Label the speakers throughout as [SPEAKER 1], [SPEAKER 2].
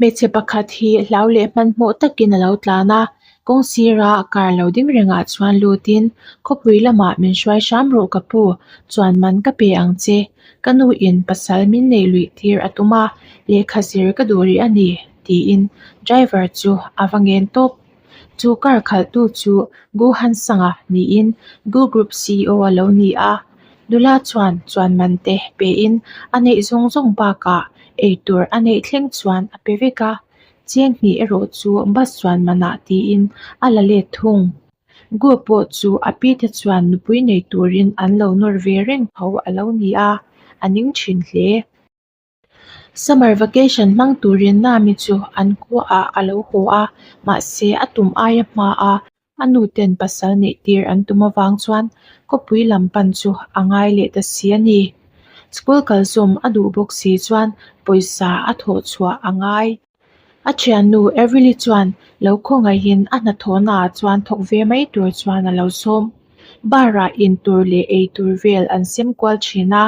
[SPEAKER 1] Hmeichhe pakhat hi hlau leh hmanhmawh takin a lo tlan a kawng sira car lo ding rengah chuan lutin khawpui lamah min hruai hram rawh ka pu chuan man ka pe ang che ka nu in pasal min neih luih tir a tum a lehkha zir ka duh rih a ni tiin driver chu a va ngen tawp. Chu car khalhtu chu Gu Hansanga niin Gu Group CEO a lo ni a, nula chuan chuan man te pein a neih zawng zawng bakah eitur a neih thleng chuan a pe vek a, cheng hnih erawh chu bus chuan manah tiin a la let thung. Gu pawh chu a pi te chuan nupui nei turin an lo nawr ve reng tho a lo ni a, a ning thin hle. Summer vacation hmang turin Nami chu an khuaah a lo haw a, mahse a tum aia hmaa a nuten pasal neih tir an tum avang chuan khawpui lam pan chu a ngai leh ta si a ni. School kal zawm a duh bawk si chuan pawisa a thawh chhuah a ngai. A thiannu Everly chuan lo khawngaihin a hnathawhnaah chuan thawk ve mai tur chuan a lo sawm. Bar-ah in tur leh ei tur vel an sem kual thin a,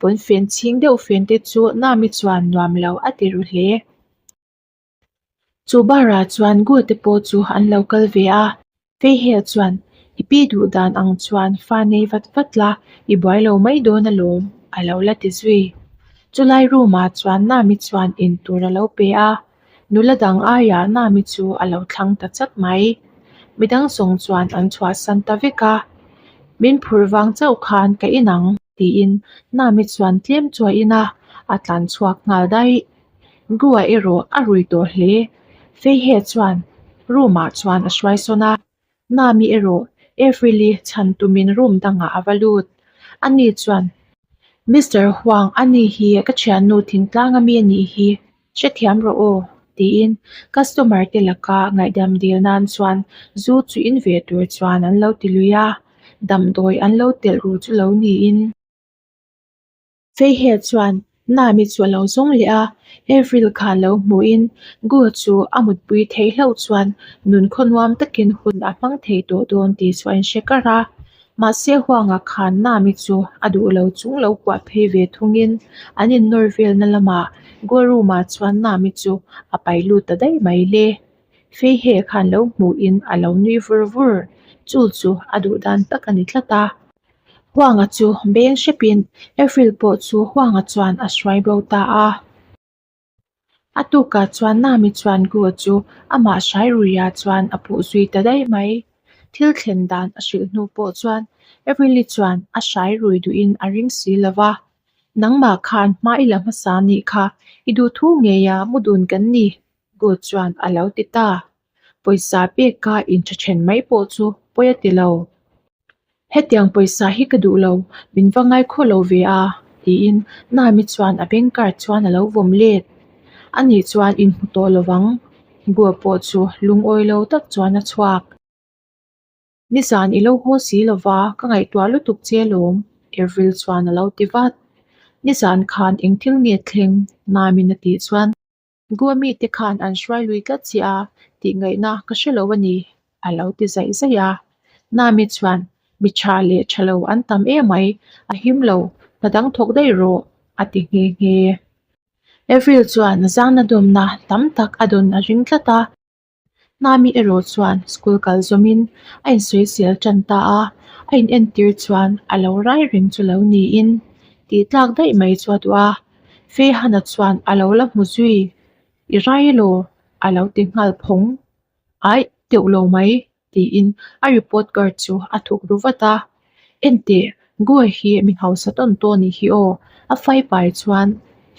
[SPEAKER 1] pawnfen chhing deuh fen te chu Nami chuan nuam lo a ti ru hle. Chu bar-ah chuan Gu te pawh chu an lo kal ve a, Feihel chuan, I pi duh dan ang chuan fa nei vat vat la, i buai lo mai dawn alawm, a lo la ti zui. Chulai room-ah chuan Nami chuan in tur a lo pe a, nula dang aiah Nami chu a lo thlang ta chat mai. Midang zawng chuan an chhuahsan ta vek a, Min phur vang chauh khan ka in ang, tiin Nami chuan tlem chu a in a, a tlan chhuak nghal daih. Gua erawh a rui tawh hle. Feihe chuan room ah chuan a hruai sawn a, Nami erawh April-i chhan tumin room dangah a va lut. Ani chuan, Mister Huang, ani hi ka thiannu thingtlang ami a nih hi, hrethiam rawh aw, tiin customer te laka ngaihdam dil nan chuan zu chu in ve tur chuan an lo ti lui a, damdawi an lo telh ru chu lo niin. Feihe chuan Nami chu a lo zawng leh a, Avril khan lo hmuhin Gu chu a mutpui theih hlauh chuan nun khawnuam takin hun a hmang thei tawh dawn tih chu a inhre kar a. Mahse Huanga khan Nami chu a duh lo chung lo kuah phei ve thungin an innawr velna lamah Gu room-ah chuan Nami chu a pai lut ta daih mai le. Feihe khan lo hmuhin a lo nui vur vur, chu chu a duh dan tak a ni tlat a. Huanga chu beng hrepin April pawh chu Huanga chuan a hruai bo ta a. A tukah chuan Nami chuan Gu chu amah hrai ruia chuan a puh zui ta daih mai. Thil thlen dan a hrilh hnu pawh chuan April-i chuan a hrai rui duhin a ring si lo va. Nangmah khan hma i la hmasa nih kha i duhthu ngeia mu dun kan ni, Gu chuan a lo ti ta. Pawisa peka intha then mai pawh chu pawi a ti lo. Hetiang pawisa hi ka duh lo, min va ngai khaw lo ve a, tiin Nami chuan a bank card chuan a lo vawm let. Ani chuan inhmu tawh lo vang, Gua pawh chu lungawi lo tak chuan a chhuak. Nizan i lo haw si lo va, ka ngaihtuah lutuk che lawm, Avril chuan a lo ti vat. Nizan khan eng thil nge thleng? Nami'n a tih chuan. Goa mite khan an hruai lui tlat che a tih ngaihna ka hre lo a ni, a lo ti zaih zaih a. Nami chuan, Mi tha leh tha lo an tam emai, a him lo, hna dang thawk daih rawh, a ti nghe nghe. Avril chuan zangna dawmna tam tak a dawn a ring tlat a. Nami erawh chuan school kal zawmin a insawisel tan ta a, a inentir chuan a lo rai reng chu lo niin tih tlak daih mai chu a duh a. Feihana chuan a lo la hmu zui, I rai elaw? a lo ti nghal phawng. Aih, teuh lo mai, tiin a report card chu a thuk ru vat a. Enteh, Goa hi mi hausa tawn tawh anih hi aw, a fai pai chuan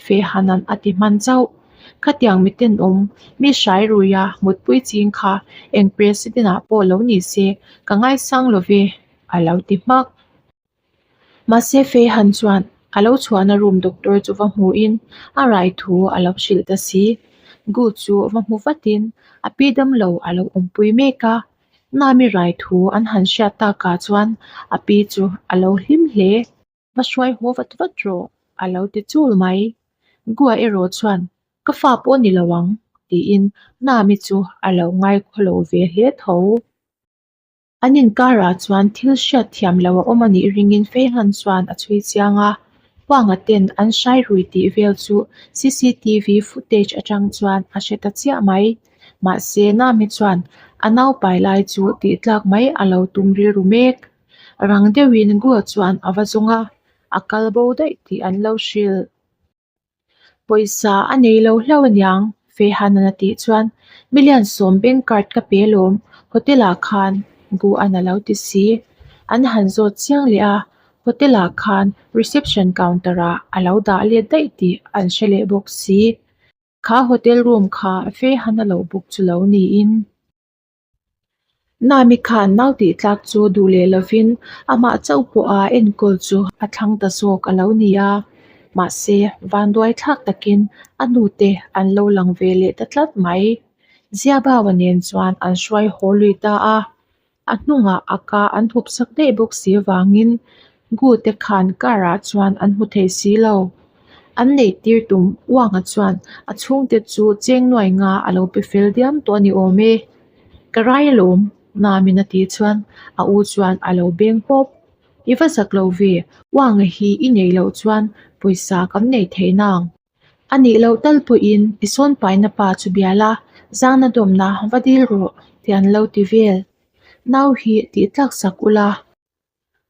[SPEAKER 1] Fehanan a ti hman chauh. Khatiang mi tenawm, mi hrai ruia mutpui ching kha eng president ah pawh lo ni se ka ngaisang lo ve, a lo ti hmak. Mahse Fehan chuan a lo chhuahna room doctor chu va hmuhin a rai thu a lo hrilh ta si. Gu chu va hmu vatin a pi damlo a lo awmpui mek a. Nami rai thu an han hriat takah chuan a pi chu a lo hlim hle. Va hruai haw vat vat rawh, a lo ti chul mai. Gua erawh chuan, Ka fa pawh ni lo ang, tiin Nami chu a lo ngaikhaw lo ve hle tho. An inkarah chuan thil hriat thiam lo a awm a nih ringin Feihan chuan a chhui chiang a. Huanga ten an hrai rui tih vel chu cctv footage atang chuan a hre ta chiah mai. Mahse Nami chuan a naupai lai chu tih tlak mai a lo tum rilru mek. Rang deuhin Gua chuan a va zawng a, a kal bo daih tih an lo hrilh. Pawisa a nei lo hlauh aniang, Fehanan a tih chuan million sawm bank card ka pe alawm, hotel ah khan Guan a lo ti si. An han zawt chiang leh a, hotel ah khan reception counter ah a lo dah let daih tih an hre leh bawk si. Kha hotel room kha Fehan a lo book chu lo niin. Nami khan nau tih tlak chu duh leh lovin amah chauh pawha enkawl chu a thlang ta zawk a lo ni a. Mahse, vanduai thlak takin a nute an lo lang ve leh ta tlat mai. Ziabaua nen chuan an hruai haw lui ta a. A hnungah a ka an hup sak daih bawk si avangin Gu te khan car ah chuan an hmu thei si lo. An neih tir tum Uanga chuan a chhungte chu cheng nuai nga a lo pe fel diam tawh a ni awm e. Ka rai alawm, Namin a tih chuan a u chuan a lo beng pawp. I va zak lo ve, Uanga hi i neih loh chuan pawisa kan nei thei nang. A nih loh tal pawhin i sawn paina pa chu bia la, zangna dawmna va dil rawh tih an lo ti vel. Nau hi tih tlak sak ula.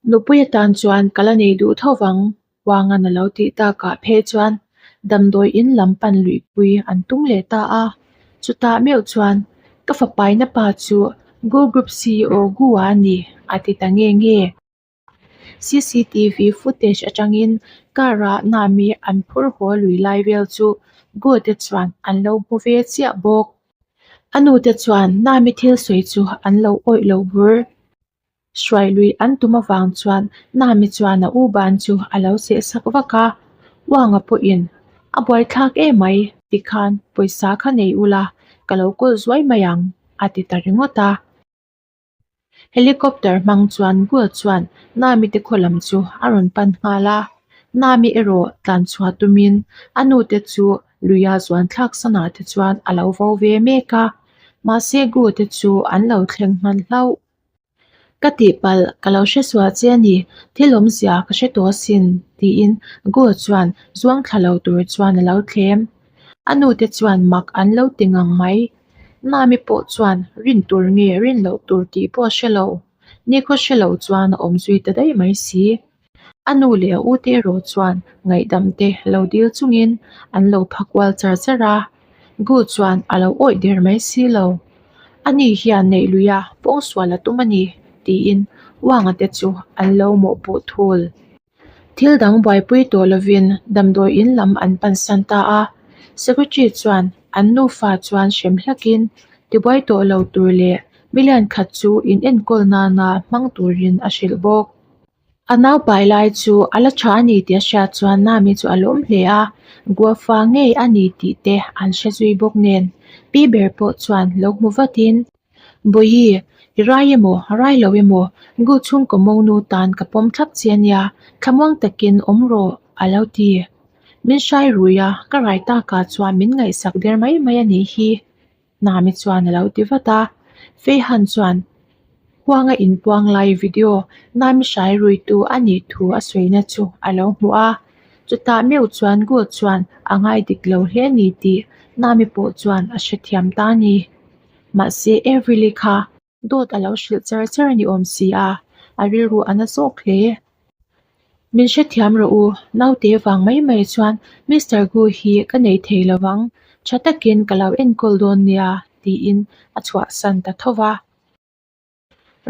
[SPEAKER 1] Nupui atan chuan ka la nei duh tho vang, Uangan a lo tih takah phei chuan damdawi in lam pan luihpui an tum leh ta a. Chutah meuh chuan ka fapaina pa chu Go Group CEO Gu-a a ni a ti ta nge nge. Cctv footage atangin car-ah Nami an phur haw lui lai vel chu Gu te chuan an lo hmu ve chiah bawk. A nu te chuan Nami thil sawi chu an lo awih lo bur. Hruai lui an tum avang chuan Nami chuan a u ban chu a lo seh sak vak a, Uanga pawhin a buaithlak emai tikhan pawisa kha nei ula ka lo kawl zuai mai ang a ti ta ringawt a. Helicopter hmang chuan Gul chuan Nami te khaw lam chu a rawn pan nghal a, Nami erawh tlan chhuah tumin a nute chu luia zuan thlak sanah te chuan a lo vo ve mek a, mahse Gul te chu an lo thleng hman hlauh. Ka tihpalh, ka lo hre sual che a ni, thil awmzia ka hre tawh asin, tiin Gul chuan zuang thla lo tur chuan a lo thlem. A nute chuan mak an lo ti ngang mai. Nami pawh chuan rin tur nge rin loh tur tih pawh a hre lo. Nikhaw hre lo chuan a awm zui ta daih mai si. A nu leh a ute erawh chuan ngaihdam te lo dil chungin an lo pha kual char char a. Gu chuan a lo awih der mai si lo. Ani hian neih luia pawngsual a tum a ni tiin Uanga te chu an lo mawhpuh thul. Thil dang buaipui tawh lovin damdawi in lam an pansan ta a, Secretary chuan an nufa chuan hrem hlakin tibuai tawh lo tur leh million khat chu in enkawl nana hmang turin a hrilh bawk. A naupai lai chu a la tha a ni tih a hriat chuan Nami chu a lawm hle a, Guafa ngei a ni tih te an hre zui bawk nen pi ber pawh chuan lo hmu vatin, Bawihi, i rai emaw, rai lo emaw, Gu chhungkaw monu tan ka pawm thlap che ania, thlamuang takin awm rawh, a lo ti. Min hrai rui a, ka rai takah chuan min ngaihsak der mai mai a nih hi, Nami chuan a lo ti vat a. Feihan chuan Huanga inpuang lai video Nami hrai ruitu a nih thu a sawina chu a lo hmu a. Chutah meuh chuan Gu chuan a ngai dik lo hle a ni tih Nami pawh chuan a hrethiam ta a ni. Mahse Avril-i kha dawt a lo hrilh char char a ni awm si a, a rilru a na zawk hle. Min hrethiam rawh u, naute vang mai mai chuan Mister Gu hi ka nei thei lo vang, tha takin ka lo enkawl dawn nia tiin a chhuahsan ta tho va.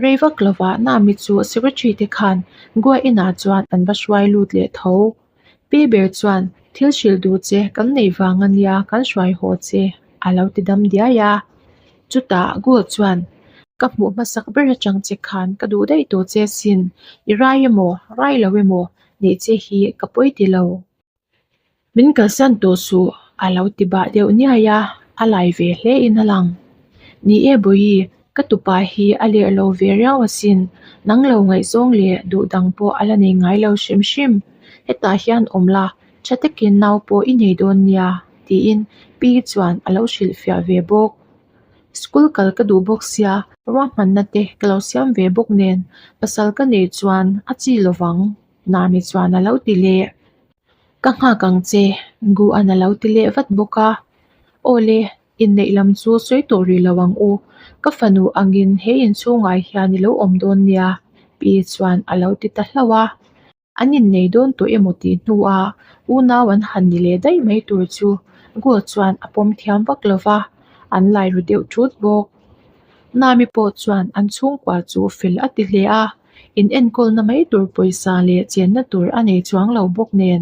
[SPEAKER 1] Rei vak lovah Nami chu secretary te khan Goa inah chuan an va hruai lut leh tho. Pi ber chuan thil hrilh duh che kan neih vang ania kan hruai haw che a lo ti dam diai a. Chutah Goa chuan ka hmuh hmasak ber atang che khan ka duh daih tawh che sin, i rai emaw rai lo emaw neih che hi ka pawi ti lo. Min kalsan tawh suh a lo ti bah deuh niai a, a lai ve hle in a lang. Ni e Bawihi, ka tupa hi a lerh lo ve riau asin, nang lo ngaihzawng leh duh dang pawh a la nei ngai lo hrim hrim. Hetah hian awm la, tha takin nau pawh i nei dawn nia, tiin Pi chuan a lo hrilhfiah ve bawk. School kal ka duh bawk sia, ruahmanna te ka lo siam ve bawk nen, pasal ka neih chuan a chi lovang, Nami chuan a lo ti leh. Ka nghak ang che, Gu-a'n a lo ti leh vat bawk a. Aw le, inneih lam chu sawi tawh rih lo ang u. Ka fanu angin he inchhungah hian i lo awm dawn nia, Pi chuan a lo ti ta hlauh a. An innei dawn tawh emaw tih hnuah unau an han ni leh daih mai tur chu Gu chuan a pawm thiam vak lo va, an lai ru deuh thut bawk. Nami pawh chuan an chhungkua chu fel a ti hle a, in enkawlna mai tur pawisa leh chenna tur a nei chuang lo bawk nen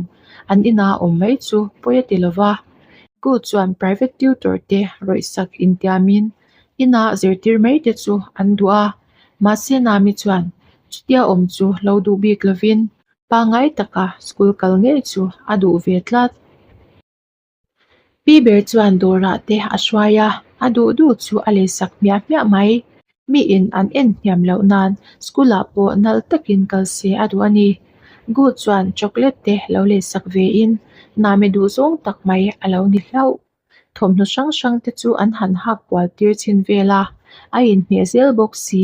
[SPEAKER 1] an ina awm mai chu pawi a ti lo va. Gu chuan private tutor te rawihsak intiamin ina zirtir mai te chu an duh a, mahse Nami chuan chutia awm chu lo duh bik lovin pangngai taka school kal ngei chu a duh ve tlat. Pi ber chuan dawrah te a hruai a, a duh duh chu a leisak hmiah hmiah mai. Miin an en hniam loh nan school ah pawh nalh takin kal se a duh a ni. Gu chuan chocolate te lo leisak ve in name duh zawng tak mai a lo ni hlauh. Thawmhnaw hrang hrang te chu an han hak kual tir chhin vel a, a inhmeh zel bawk si.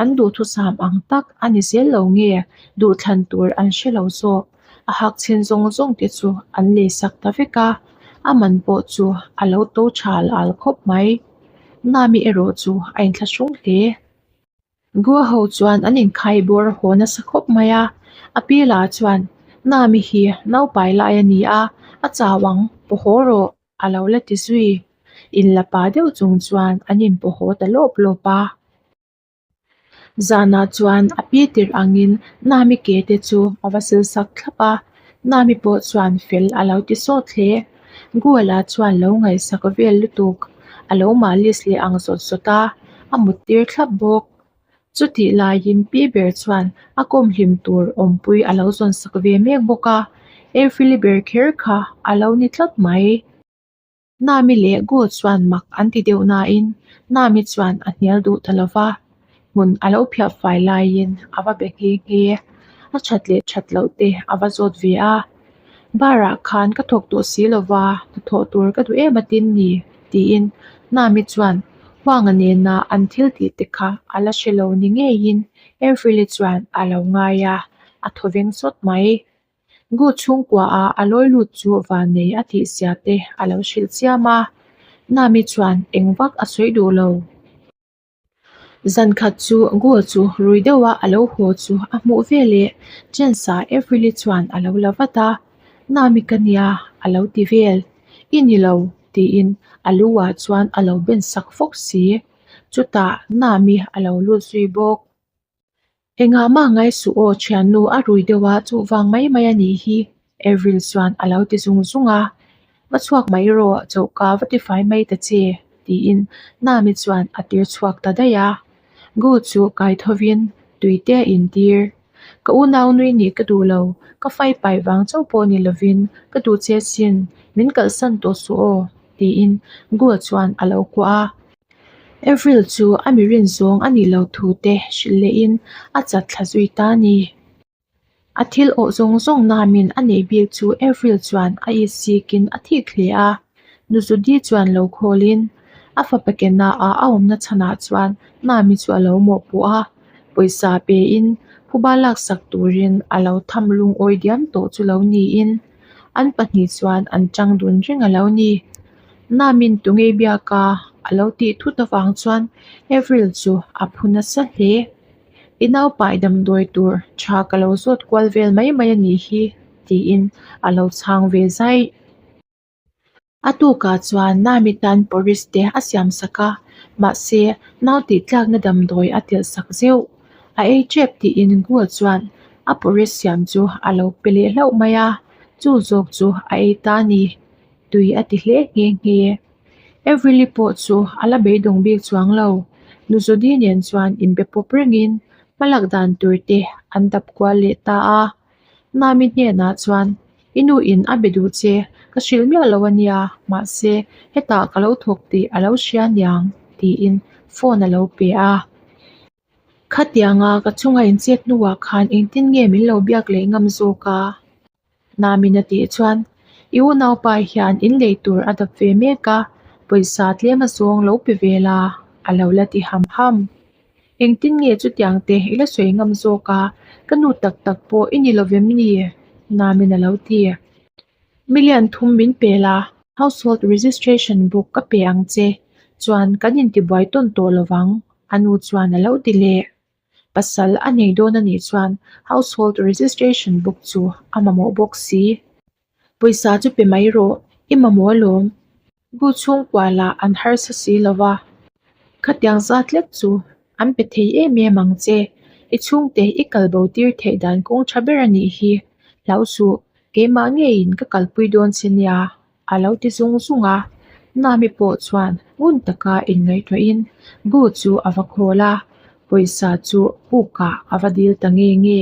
[SPEAKER 1] An duhthusam ang tak a ni zel lo nge duhthlan tur an hre lo zawk. A hak chhin zawng zawng te chu an leisak ta vek a, a man pawh chu a lo to thal al khawp mai. Nami erawh chu a inthlahrung hle. Goa ho chuan an inkhai bawr haw nasa khawp mai a, a pi lah chuan Nami hi naupai lai a ni a, a chau ang, paw haw rawh a lo la ti zui. Inla pa deuh chung chuan an inpaw haw ta lawp lawp a. Zanah chuan a pi tirh angin Nami ke te chu a va sil sak thlap a, Nami pawh chuan fel a lo ti sawt hle. Guala chuan lo ngaihsak vel lutuk, a lo malis leh ang zawt zawt a, a mut tir thlap bawk. Chutih laiin pi ber chuan a kawmhlim tur awmpui a lo zawn sak ve mek bawk a, Airfili ber kher kha a lo ni tlat mai. Nami leh Gu chuan mak an ti deuh nain Nami chuan a hnial duh ta lo va, hmun a lo phiah fai laiin a va be nghe nghe. A that leh that loh te a va zawt ve a, Bar ah khan ka thawk tawh si lo va, hnathawh tur ka duh em atin ni? tiin Nami chuan Huanga nena an thil tih te kha a la hre lo ni ngeiin Avril-i chuan a lo ngai a, a thaw veng sawt mai. Gu chhungkua ah a lawi lut chu vannei a tih zia te a lo hrilh chiam a, Nami chuan eng vak a sawi duh lo. Zan khat chu Gu chu rui deuh a a lo haw chu a hmuh ve leh Chance ah Avril-i chuan a lo la vat a, Nami ka nia a lo ti vel. I ni lo tiin a lu ah chuan a lo ben sak fawk si. Chutah Nami a lo lut zui bawk. Engah mah ngai suh aw thiannu a rui deuh a chuvang mai mai a nih hi Avril chuan a lo ti zung zung a, Va chhuak mai rawh choka va tifai mai ta che tiin Nami chuan a tir chhuak ta daih a, Gu chu kai thovin tui te a intir. Ka unau nui nih ka duh lo, ka fai pai vang chauh pawh ni lovin ka duh che sin, min kalhsan tawh suh aw tiin Gu chuan a lo kuah a. Avril chu a mi rin zawng a nih loh thu te hrilh lehin a chat thla zui ta a ni. A thil awh zawng zawng namin a neih bik chu Avril chuan a isikin a thik hle a, Nuzudi chuan lo khawlin a fapa kena ah a awmna chhanah chuan Nami chu a lo mawhpuh a, pawisa pein phuba laksak turin a lo tham lungawi diam tawh chu lo niin an pahnih chuan an tang dun reng a lo ni. Namin tungei biak a a lo tih thut avang chuan Avril chu a phu nasa hle. I naupai damdawi tur tha ka lo zawt kual vel mai mai a nih hi tiin a lo chhang ve zaih. A tukah chuan Nami tan porridge te a siam sak a, mahse nau tih tlakna damdawi a telh sak zeuh. A ei tep tiin Gul chuan a porridge siam chu a lo pe leh hlauh mai a, chu zawk chu a ei ta a ni. Tui a ti hle nghe nghe. Avril-i pawh chu a la beidawng bik chuang lo. Nuzudi nen chuan inbe pawp rengin hmalak dan tur te an dap kual leh ta a. Nami hnenah chuan, I nu in a be duh che, ka hrilh miah lo a nia, mahse hetah ka lo thawk tih a lo hria niang tiin phone a lo pe a. Khatianga ka chunga inchet hnuah khan engtin nge min lo biak leh ngam zawk a? Namin a tih chuan, I unaupa hian in lei tur a dap ve mek a, pawisa tlem a zawng lo pe ve la, a lo la ti ham ham. Engtin nge chutiang te i la sawi ngam zawk a, ka nu tak tak pawh i ni lovem ni? Namin a lo ti. Million thum min pe la, household registration book ka pe ang che, chuan kan intibuai tawn tawh lovang, a nu chuan a lo ti leh. Pasal a nei dawn a nih chuan household registration book chu a mamawh bawk si. Pawisa chu pe mai rawh, i mamawh alawm. Bu chhungkua lah an harsa si lo va, khatiang zat lek chu an pe thei em em ang che. I chhungte i kal bo tir theih dan kawng tha ber a nih hi. Hlau suh, keimah ngeiin ka kalpui dawn che nia, a lo ti zung zung a. Nami pawh chuan ngun taka inngaihtuahin bu chu a va khawl a, pawisa chu pukah a va dil ta nge nge.